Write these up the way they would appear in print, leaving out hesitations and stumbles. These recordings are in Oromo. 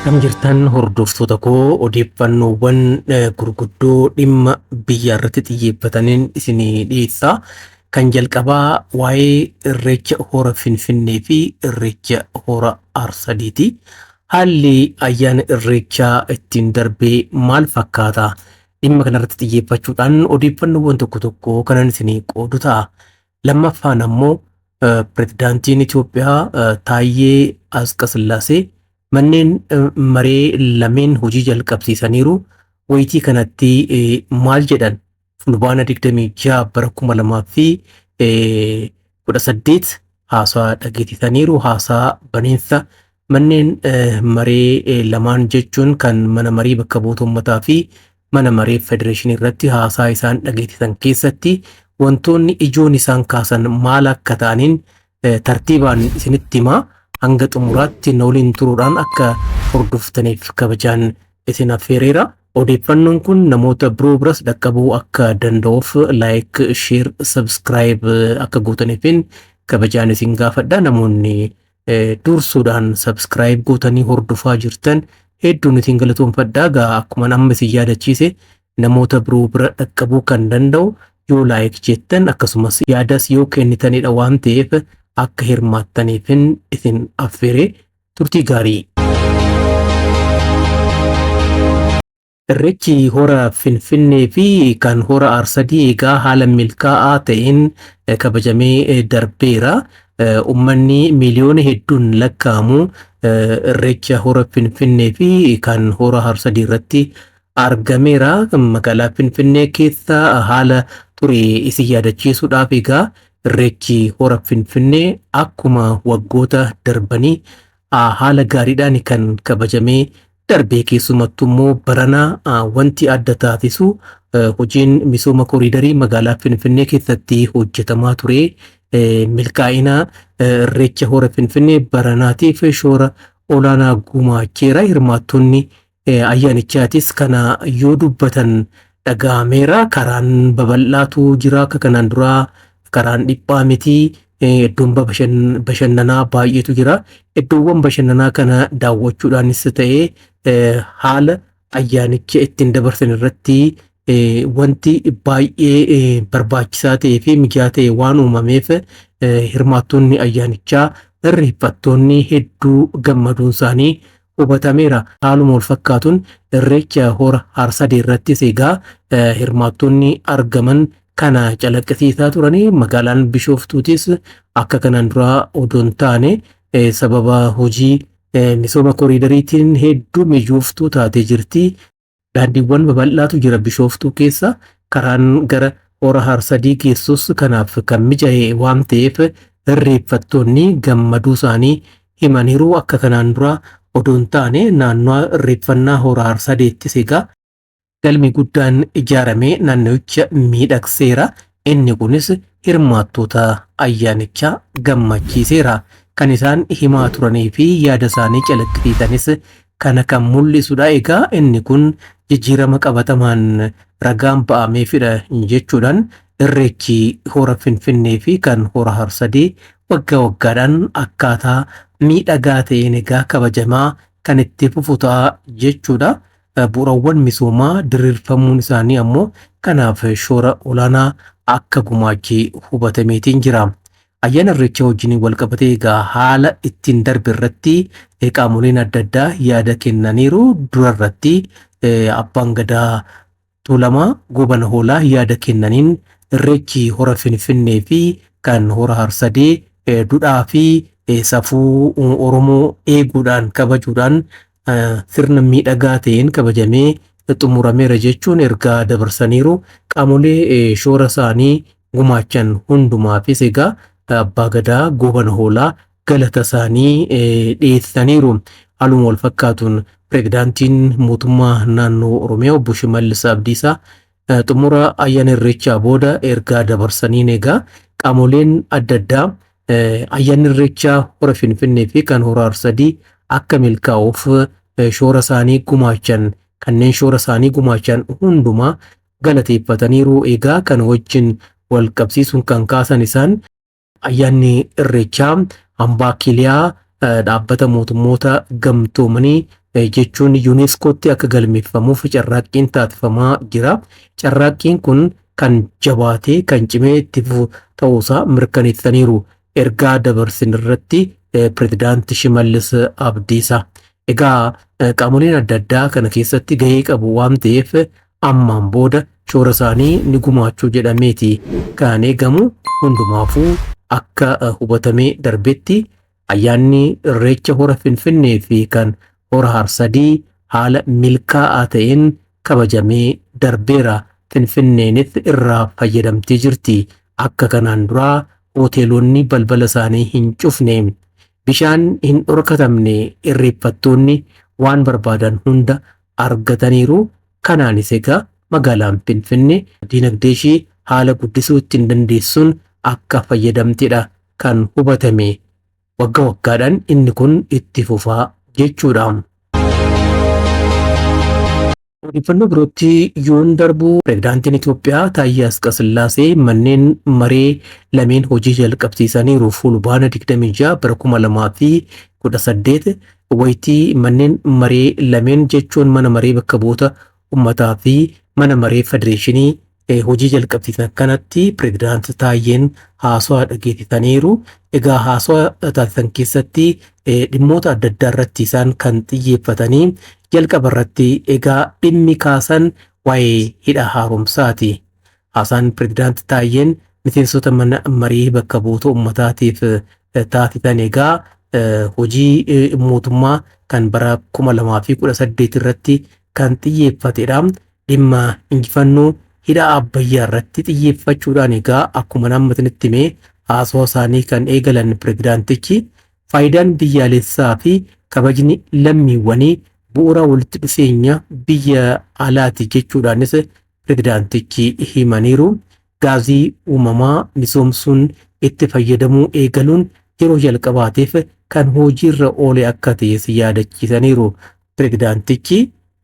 Akkam jirtan hordoftoota koo, odeeffannoowwan gurguddoo dhimma biyya irratti xiyyeeffataniin isinii dhiyeessa. Kan jalqabaa waa'ee Irreecha Hora Finfinnee fi Irreecha Hora Arsadiiti. Haalli ayyaana Irreechaa ittiin darbee maal fakkaata? Dhimma kanarratti xiyyeeffachuudhaan odeeffannoowwan tokko tokko kanan isinii qoodu ta'a. Lammaffaan ammoo pirezidaantiin Itoophiyaa Taayyee Asqasillaasee manneen maree lameen hojii jalqabsiisaniiru. Wayitii kanatti maal jedhan? Fulbaana 26 bara 2018 haasaa dhageessisaniiru. Haasaa baniinsa manneen maree lamaan jechuun kan mana marii bakka bu'oota uummataa fi mana maree federeeshinii irratti haasaa isaan dhageessisan keessatti wantoonni ijoon isaan kaasan maal akka ta'aniin tartiibaan isinitti himaa. Hanga xumuraatti na waliin turuudhaan akka hordoftaniif kabajaan isin affeereera. Odeeffannoon kun namoota biroo biras dhaqqabuu akka danda'uuf like, share, subscribe akka gootaniifin kabajaan isin gaafadha. Namoonni dursuudhaan subscribe gootanii hordofaa jirtan hedduun isin galatoomfadha. Egaa akkuma amma isin yaadachiise, namoota biroo bira dhaqqabuu kan danda'u yoo like jettan akkasumas yaadas yoo kennitanidha waan ta'eef akka hirmaattaniifin isin affeere. Turtii gaarii. Irreechi Hora Finfinnee fi kan Hora Arsadii egaa haala milkaa'aa ta'een kabajamee darbeera. Uummanni miiliyoona hedduun lakkaa'amu Irreecha Hora Finfinnee fi kan Hora Arsadii irratti argameera. Magaalaa Finfinnee keessa haala ture isin yaadachiisuudhaaf, egaa Irreechi Hora Finfinnee akkuma waggoota darbanii haala gaariidhaan kan kabajamee darbee. Keessumattuu immoo barana wanti adda taasisu hojiin misooma koriidarii magaalaa Finfinnee keessatti hojjetamaa ture milkaa'ina Irreecha Hora Finfinnee baranaatiif shoora olaanaa gumaacheera. Hirmaattonni ayyaanichaatis kana yoo dubbatan dhaga'ameera. Karaan babal'aatu jira, akka kanaan duraa karaan dhiphaa miti. Iddoon bashannanaa baay'eetu jira. Iddoowwan bashannanaa kana daawwachuudhaanis ta'ee haala ayyaanicha ittiin dabarsan irratti wanti baay'ee barbaachisaa ta'ee fi mijataa ta'e waan uumameef hirmaattonni ayyaanichaa, irreeffattoonni hedduu gammaduun isaanii hubatameera. Haaluma wal fakkaatuun Irreecha Hora Harsadee irrattis egaa hirmaattonni argaman kana calaqqisiisaa turanii. Magaalaan Bishooftuutis akka kanaan duraa odoo hin taane sababa hojii misooma koriidariitiin hedduu mijooftuu taatee jirti. Daandiiwwan babal'aatu jira Bishooftuu keessa. Karaan gara Hora Harsadii geessus kanaaf kan mijaa'e waan ta'eef irreeffattoonni gammaduu isaanii himaniiru. Akka kanaan dura odoo hin taane naannoo irreeffannaa Hora Harsadeettis egaa galmi guddaan ijaaramee naannicha miidhagseera. Inni kunis hirmaattota ayyaanichaa gammachiiseera. Kan isaan himaa turanii fi yaada isaanii calaqqisiisanis kana kan mul'isudha. Egaa inni kun jijjiirama qabatamaan ragaan ba'ameefidha jechuudhaan Irreechi Hora Finfinnee fi kan Hora Harsadee waggaa waggaadhaan akkaataa miidhagaa ta'een egaa kabajamaa kan itti fufu ta'a jechuudha. Bu'uurawwan misoomaa diriirfamuun isaanii ammoo kanaaf shoora olaanaa akka gumaachee hubatameetiin jira. Ayyaana Irreechaa wajjin wal qabatee egaa haala ittiin darbe irratti qaamoleen adda addaa yaada kennaniiru. Dura irratti Abbaan Gadaa Tuulamaa Goobana Hoolaa yaada kennaniin Irreechi Hora Finfinnee fi kan Hora Harsadee dudhaa fi safuu Oromoo eeguudhaan kabajuudhaan sirna miidhagaa ta'een kabajamee xumurameera jechuun ergaa dabarsaniiru. Qaamolee shoora isaanii gumaachan hundumaafis egaa Abbaa Gadaa Goobana Hoolaa galata isaanii dhiyeessaniiru. Haaluma wal fakkaatuun pireezidaantiin mootummaa naannoo Oromiyaa obbo Shimallis Abdiisaa xumura ayyaana Irreechaa booda ergaa dabarsaniin egaa qaamoleen adda addaa ayyaanni Irreechaa Hora Finfinnee fi kan Hora Harsadii akka milkaa'uuf shoora isaanii gumaachan, kanneen shoora isaanii gumaachan hundumaa galateeffataniiru. Egaa kan wajjin wal qabsiisuun kan kaasan isaan ayyaanni Irreechaa hambaa kiliyaa dhaabbata mootummoota gamtoomanii jechuun yuuneeskootti akka galmeeffamuuf carraaqqiin taasifamaa jira. Carraaqqiin kun kan jabaatee kan cimee itti fufu ta'uusaa mirkaneessaniiru. Ergaa dabarsin irratti pirezidaanti Shimallis Abdiisaa. Egaa qaamoleen adda addaa kana keessatti gahee qabu waan ta'eef ammaan booda shoora isaanii ni gumaachuu jedhameeti kan eegamu. Hundumaafuu akka hubatamee darbetti ayyaanni Irreecha hora Finfinnee fi kan hora Harsadii haala milkaa'aa ta'een kabajamee darbeera. Finfinneenis irraa fayyadamtee jirti. Akka kanaan duraa hoteelonni balbala isaanii hin cufne, bishaan hin dhorkatamne, irreeffattoonni waan barbaadan hunda argataniiru. Kanaanis egaa magaalaan Finfinnee diinagdee ishee haala guddisuu ittiin dandeessuun akka fayyadamtedha kan hubatame. Waggaa waggaadhaan inni kun itti fufaa jechuudha. Odeeffannoo birootti yoon darbu, pirezidaantiin Itoophiyaa Taayyee Asqasillaasee manneen maree lameen hojii jalqabsiisaniiru. Fulbaana 26 bara 2018 wayitii manneen maree lameen, jechuun mana maree bakka bu'oota uummataa fi mana maree federeeshinii, hojii jalqabsiisan kanatti pirezidaanti Taayyeen haasawaa dhageessisaniiru. Egaa haasawaa taasisan keessatti dhimmoota adda addaa irratti isaan kan xiyyeeffatanii, jalqaba irratti egaa dhimmi kaasan waa'ee hidha haaromsaati. Haasaan pirezidaanti Taayyeen miseensota mana marii bakka bu'oota uummataatiif taasisan egaa hojii mootummaa kan bara 2018 irratti kan xiyyeeffatedha. Dhimma injifannoo hidha Abbayyaa irratti xiyyeeffachuudhaan egaa akkuma amma isinitti himee haasawaa isaanii kan eegalan pirezidaantichi, faayidaan biyyaalessaa fi kabajni lammiiwwanii bu'uura walitti dhufeenya biyya alaati jechuudhaanis pirezidaantichi himaniiru. Gaazii uumamaa misoomsuun itti fayyadamuu eegaluun yeroo jalqabaatiif kan hojiirra oole akka ta'es yaadachiisaniiru. Pirezidaantichi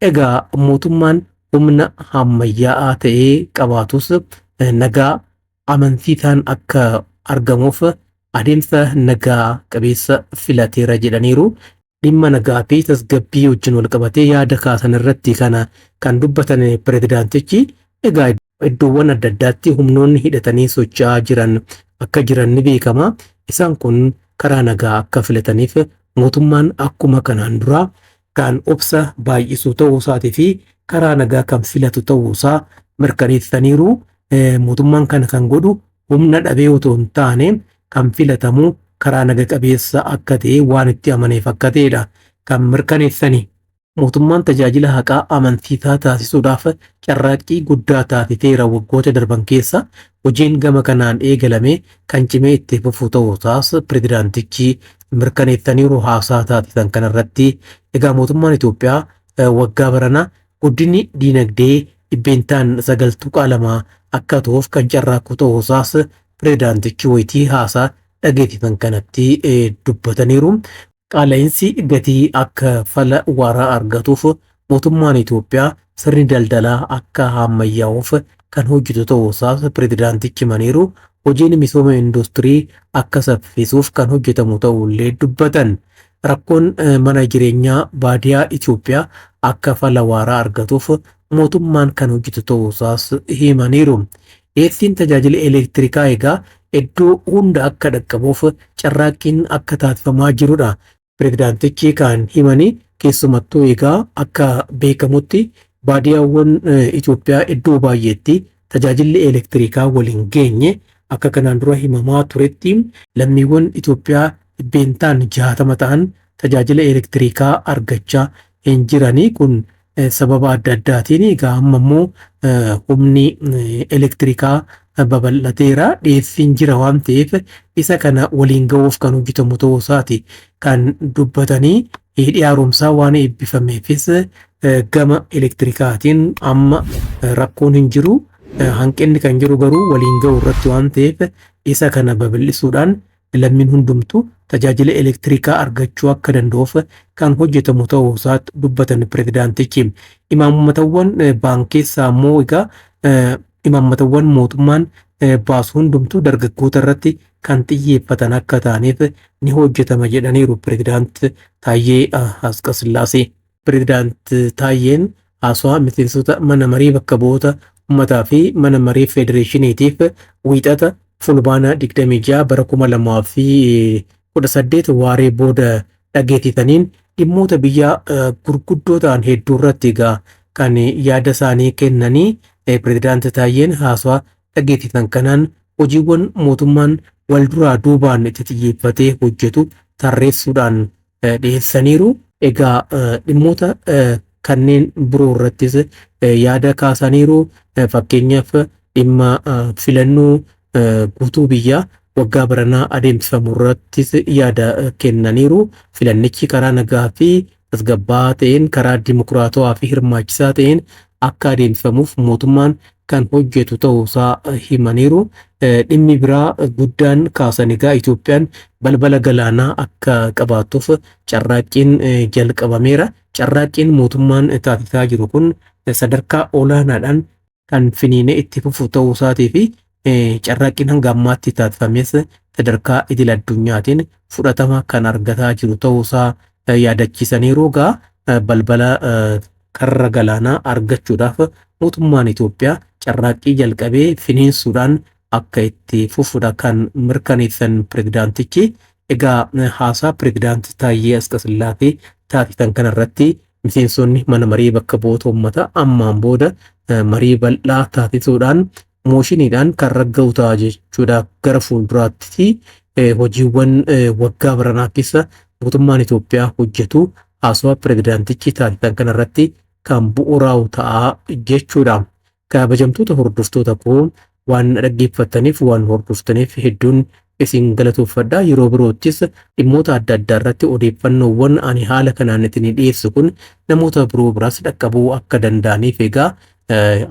egaa mootummaan humna ammayyaa'aa ta'ee qabaatus nagaa amansiisaan akka argamuuf adeemsa nagaa qabeessa filateera jedhaniiru. Dhimma nagaa fi tasgabbii wajjin wal qabatee yaada kaasan irratti kana kan dubbatan pirezidaantichi, egaa iddoowwan adda addaatti humnoonni hidhatanii socho'aa jiran akka jiran ni beekama. Isaan kun karaa nagaa akka filataniif mootummaan akkuma kanaan duraa kan obsa baay'isu ta'uu isaatii fi karaa nagaa kan filatu ta'uu isaa mirkaneessaniiru. Mootummaan kana kan godhu humna dhabee otoo hin taane kan filatamu karaa naga qabeessa akka ta'e waan itti amaneef akka ta'edha kan mirkaneessani. Mootummaan tajaajila haqaa amansiisaa taasisuudhaaf carraaqqii guddaa taasiseera. Waggoota darban keessa hojiin gama kanaan eegalame kan cimee itti fufu ta'uu isaas pirezidaantichi mirkaneessaniiru haasaa taasisan kanarratti. Egaa mootummaan Itoophiyaa waggaa barana guddinni diinagdee 9.2% akka ta'uuf kan carraaqu ta'uu isaas pirezidaantichi wayitii haasaa dhageessisan kanatti dubbataniiru. Qaala'insi gatii akka fala waaraa argatuuf mootummaan Itoophiyaa sirni daldalaa akka ammayyaa'uuf kan hojjetu ta'uu isaas pirezidaantichi himaniiru. Hojiin misooma industirii akka saffisuuf kan hojjetamu ta'ullee dubbatan. Rakkoon mana jireenyaa baadiyaa Itoophiyaa akka fala waaraa argatuuf mootummaan kan hojjetu ta'uu isaas himaniiru. Dhiyeessiin tajaajila elektirikaa egaa iddoo hunda akka dhaqqabuuf carraaqqiin akka taasifamaa jirudha pirezidaantichi kan himanii. Keessumattuu egaa akka beekamutti baadiyyaawwan Itoophiyaa iddoo baay'eetti tajaajilli elektirikaa waliin geenye. Akka kanaan dura himamaa turetti lammiiwwan Itoophiyaa 60% ta'an tajaajila elektirikaa argachaa hin jiranii. Kun sababa adda addaatiin. Egaa amma immoo humni elektirikaa babal'ateera, dhiyeessiin jira waan ta'eef isa kana waliin ga'uuf kan hojjetamu ta'uu isaati kan dubbatanii. Hidhi haaromsaa waan eebbifameefis gama elektirikaatiin amma rakkoon hin jiru. Hanqinni kan jiru garuu waliin ga'uu irratti waan ta'eef isa kana babal'isuudhaan lammiin hundumtu tajaajila elektirikaa argachuu akka danda'uuf kan hojjetamu ta'uu isaatti dubbatan pirezidaantichi. Imaammatawwan baankeessaa immoo egaa imaammatawwan mootummaan baasu hundumtuu dargaggoota irratti kan xiyyeeffatan akka ta'aniif ni hojjetama jedhaniiru pirezidaanti Taayyee Asqasillaasee. Pireezidaant Taayyeen haasawaa miseensota mana marii bakka bu'oota uummataa fi mana marii federeeshiniitiif Wiixata Fulbaana 26 bara 2018 waaree booda dhageessisaniin dhimmoota biyyaa gurguddoo ta'an hedduu irratti egaa kan yaada isaanii kennanii. Pireezidaant Taayyeen haasawaa dhageessisan kanaan hojiiwwan mootummaan wal duraa duubaan itti xiyyeeffatee hojjetu tarreessuudhaan dhiyeessaniiru. Egaa dhimmoota kanneen biroo irrattis yaada kaasaniiru. Fakkeenyaaf, dhimma filannoo guutuu biyyaa waggaa baranaa adeemsifamu irrattis yaada kennaniiru. Filannichi karaa nagaa fi tasgabbaa'aa ta'een, karaa dimokiraatawaa fi hirmaachisaa ta'een akka adeemsifamuuf mootummaan kan hojjetu ta'uusaa himaniiru. Dhimmi biraa guddaan kaasan egaa Itoophiyaan balbala galaanaa akka qabaattuuf carraaqqiin jalqabameera. Carraaqqiin mootummaan taasisaa jiru kun sadarkaa olaanaadhaan kan finiinee itti fufu ta'uu isaatii fi carraaqqiin hanga ammaatti taasifames sadarkaa idil addunyaatiin fudhatama kan argataa jiru ta'uusaa yaadachiisaniiru. Egaa balbala karra galaanaa argachuudhaaf mootummaan Itoophiyaa carraaqqii jalqabee finiinsuudhaan akka itti fufudha kan mirkaneessan pirezidaantichi. Egaa haasaa pirezidaanti Taayyee Asqasillaasee taasisan kanarratti miseensonni mana marii bakka bu'oota uummataa ammaan booda marii bal'aa taasisuudhaan mooshiniidhaan kan ragga'u ta'a jechuudha. Gara fuulduraatti hojiiwwan waggaa baranaa keessa mootummaan Itoophiyaa hojjetu haasawaa pirezidaantichi taasisan kanarratti kan bu'uuraa'u ta'a jechuudha. Kabajamtoota hordoftoota koo, waan dhaggeeffattaniif, waan hordoftaniif hedduun isin galatoofadha. Yeroo biroottis dhimmoota adda addaa irratti odeeffannoowwan ani haala kanaan isin dhiyeessu kun namoota biroo biraas dhaqqabuu akka danda'aniif egaa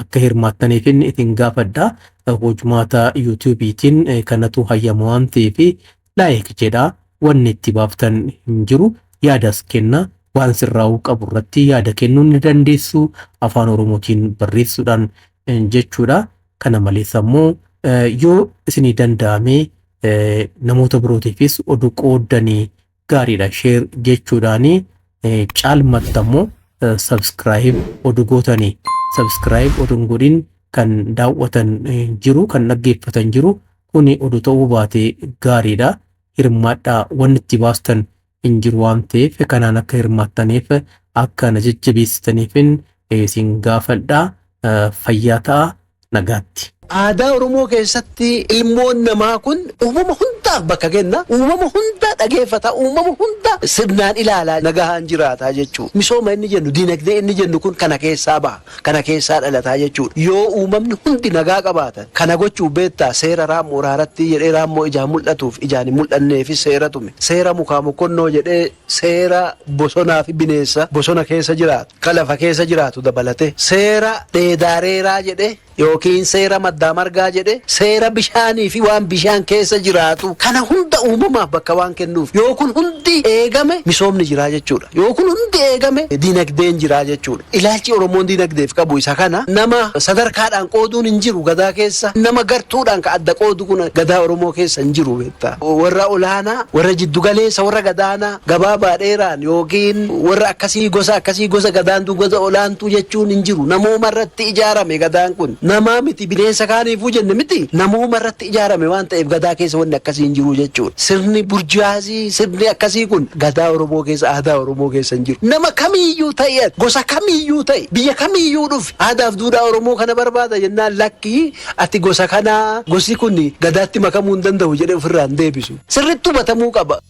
akka hirmaattaniif isin gaafadha. Hojmaata YouTubeiitiin kanatu hayyama waan ta'eef like jedhaa, wanni itti baaftan hin jiru, yaadas kenna, waan sirraa'uu qabu irratti yaada kennuu ni dandeessu afaan Oromootiin barreessuudhaan jechuudha. Kana malees ammoo yoo isinii danda'ame namoota birootiifis oduu qooddanii gaariidha, share jechuudhaani. Caalmatti ammoo subscribe oduu gootanii, subscribe oduu hin godhin kan daawwatan jiru, kan dhaggeeffatan jiru, kuni oduu ta'uu baate gaariidha. Hirmaadhaa, wanni itti baastan hin jiru waan ta'eef kanaan akka hirmaattaniif, akka na jajjabeessitaniifin isin gaafadhaa. Fayyaa ta'a, nagaatti. Aadaa Oromoo keessatti ilmoon namaa kun uumama hundaaf bakka kenna. Uumama hunda dhageeffata. Uumama hunda sirnaan ilaalaa nagahaan jiraataa jechuudha. Misooma inni jennu, diinagdee inni jennu kun kana keessaa baha. Kana keessaa dhalataa jechuudha. Yoo uumamni hundi nagaa qabaatan, kana gochuu beektaa, seera raammoo raaratti jedhee raammoo ijaan mul'atuuf ijaan hin mul'anneefis seera tume. Seera mukaa mokkonnoo jedhee seera bosonaa fi bineensa bosona keessa jiraatu, kan lafa keessa jiraatu dabalate. Seera dheedaareeraa jedhee yookiin seera maddaa margaa jedhe, seera bishaanii fi waan bishaan keessa jiraatu kana hunda uumamaaf bakka waan kennuuf, yoo kun hundi eegame misoomni jiraa jechuudha. Yoo kun hundi eegame diinagdeen jiraa jechuudha. Ilaalchi Oromoon diinagdeef qabu isa kana. Nama sadarkaadhaan qooduun hin jiru gadaa keessa. Nama gartuudhaan ka adda qoodu kun gadaa Oromoo keessa hin jiru beektaa. Warra olaanaa, warra jiddugaleessa, warra gadaanaa, gabaabaa dheeraan yookiin warra akkasii, gosa akkasii, gosa gadaantuu, gosa olaantuu jechuun hin jiru. Namooma irratti ijaarame gadaan kun. Namaa miti, bineensa kaaniifuu jenne miti, namooma irratti ijaarame waan ta'eef gadaa keessa wanni akkasii hin jiru jechuudha. Sirni burjaazii, sirni akkasii kun gadaa Oromoo keessa, aadaa Oromoo keessa hin jiru. Nama kamiiyyuu ta'e, gosa kamiiyyuu ta'e, biyya kamiiyyuu dhufe, aadaaf duudhaa Oromoo kana barbaada jennaan, lakkii, ati gosa kanaa, gosi kun gadaatti makamuu hin danda'u jedhee ofirraa hin deebisu. Sirriitti hubatamuu qaba.